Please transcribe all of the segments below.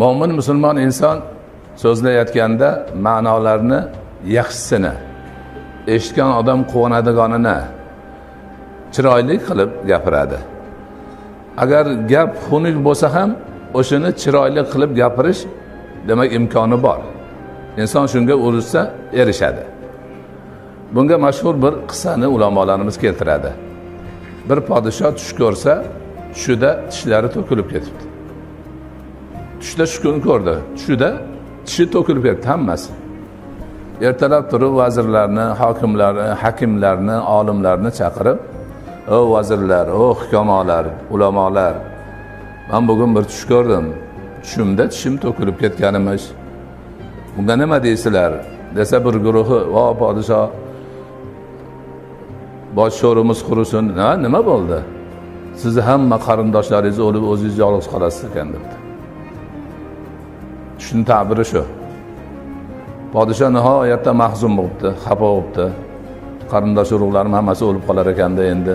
Mo'min musulmon inson so'zlayotganda ma'nolarni yaxshisini, eshitgan odam quvonadiganini chiroyli qilib gapiradi. Agar gap xunuk bo'lsa ham o'shani chiroyli qilib gapirish demak imkoni bor. Inson shunga urinsa erishadi. Bunga mashhur bir qissani ulamolarimiz keltiradi. Bir podsho tush ko'rsa, tushida tishlari to'kilib ketibdi. Tushda shu kun ko'rdi. Tushida tishi to'kilib ketdi hammasi. Ertalab turib vazirlarni, hokimlarni, hakimlarni, olimlarni chaqirib, "O vazirlar, o hukamolar, ulamolar, men bugun bir tush ko'rdim. Tushimda tishim to'kilib ketganimish. Bunga nima deysizlar?" desa, bir guruhi, "Vo podsho, bosh sho'rimiz qurisin. Nima bo'ldi? Sizni hamma qarindoshlaringiz o'lib, o'zingiz yolg'iz qolasiz ekan" debdi. Tushni ta'biri shu. Podsho nihoyatda mahzun bo'libdi, xafa bo'libdi. Qarindosh urug'larim hammasi o'lib qolar ekanda endi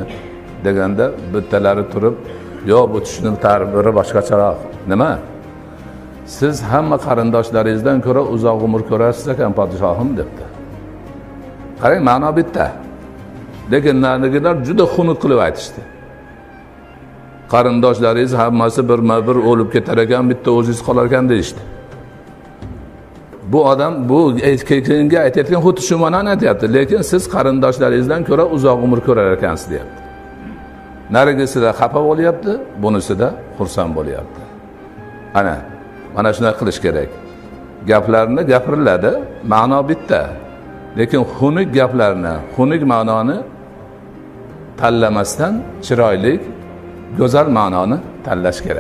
deganda bittalari turib, "Yo'q, bu tushni ta'biri boshqacharoq." "Nima? Siz hamma qarindoshlaringizdan ko'ra uzoq umr ko'rasiz ekan, podshohim" debdi. Qarang, ma'no bitta. Lekin narigilar juda xunuk qilib aytishdi. Qarindoshlaringiz hammasi birma-bir o'lib ketar ekan, bitta o'zingiz qolar ekan deyishdi. Bu odam bu keyingi aytayotgan xuddi shu ma'noni aytyapti, lekin siz qarindoshlaringizdan ko'ra uzoq umr ko'rar ekansiz deyapti. Narigisida xafa bo'lyapti, bunisida xursand bo'lyapti. Ana, mana shunday qilish kerak. Gaplarni gapiriladi, ma'no bitta. Lekin xunuk gaplarni, xunuk ma'noni tanlamasdan chiroyli, go'zal ma'noni tanlash kerak.